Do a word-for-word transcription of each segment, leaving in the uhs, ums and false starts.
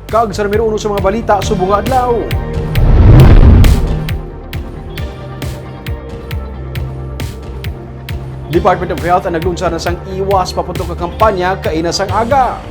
Kag sa numero uno sa mga balita subong nga adlaw. Department of Health ang naglunsad na sang iwas paputok nga kampanya kaina sang aga.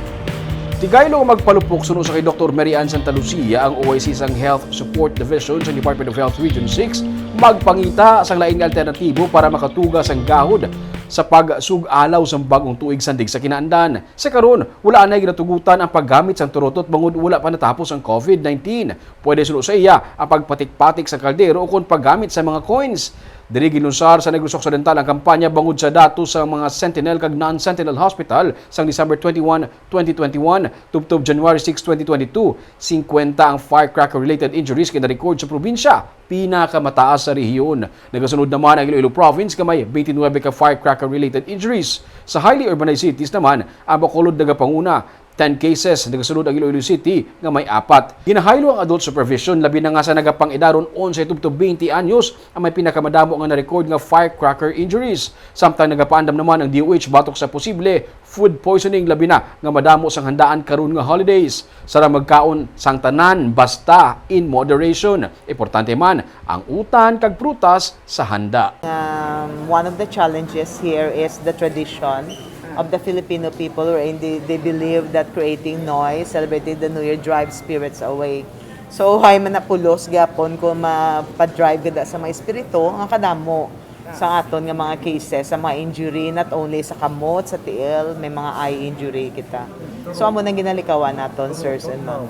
Tigaylo nga magpalupok suno sa kay Doktor Mary Ann Santa Lucia ang O I C sang Health Support Division sa Department of Health Region six, magpangita sang lain nga alternatibo para makatuga sang gahod sa pagsug-alaw sang bag-ong tuig sandig sa kinaandan. Sa karon, wala anay ginatugutan ang paggamit sang turutot bangod wala pa natapos ang COVID nineteen. Pwede suno sa iya ang pagpatik-patik sa kaldero ukon paggamit sa mga coins. Diri gilunsar sa Negros Occidental ang kampanya bangod sa datos sa mga Sentinel kag non-Sentinel Hospital sang December twenty-one, twenty twenty-one, tubtob January six, twenty twenty-two. Singkwenta ang firecracker-related injuries nga na-record sa probinsya, pinakamataas sa rehiyon. Nagasunod naman ang Iloilo Province nga may twenty-nine ka firecracker-related injuries. Sa highly urbanized cities naman, ang Bacolod nagapanguna, ten cases. Nagasunod ang Iloilo City nga may apat. Ginahaylo ang adult supervision, labi na nga sa nagapang-edaron onse tubtob twenty anyos ang may pinakamadamo nga na-record nga firecracker injuries. Samtang nagapaandam naman ang D O H batok sa posible food poisoning, labi na nga madamo sang handaan karon nga holidays. Sarang magkaon sang tanan, basta in moderation. Importante man ang utan kag prutas sa handa. Um, one of the challenges here is the tradition of the Filipino people, wherein they, they believe that creating noise, celebrating the New Year, drives spirits away. So, why man napulos gyapon kung mapadrive gada sa mga espiritu nga kadamo sa aton nga mga cases, sa mga injury, not only sa kamot, sa tiil, may mga eye injury kita. So, amo nang ginalikawan naton, sirs and ma'am.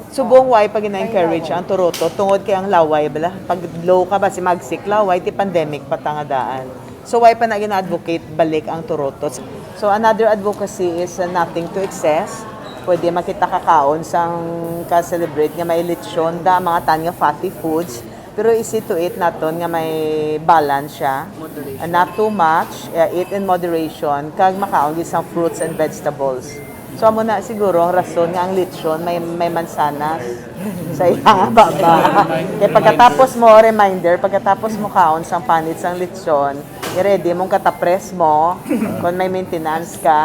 Subong why pa gina-encourage ang turutot tungod kay ang laway bala, pag low ka ba si magsik laway, ti pandemic pa ta nga daan. So, why pa na gina-advocate balik ang turutot? So, another advocacy is, uh, nothing to excess. Pwede makita kakaon sang ka-celebrate nga may lechon da, mga tan nga fatty foods. Pero easy to eat naton nga may balance siya. Uh, not too much, uh, eat in moderation, kag makaon gid sang fruits and vegetables. So, amo na siguro ang rason nga ang lechon may, may mansanas sa iya nga baba. Kay pagkatapos mo, reminder, pagkatapos mo kaon sang panit sang lechon, i-ready mong katapres mo kung may maintenance ka.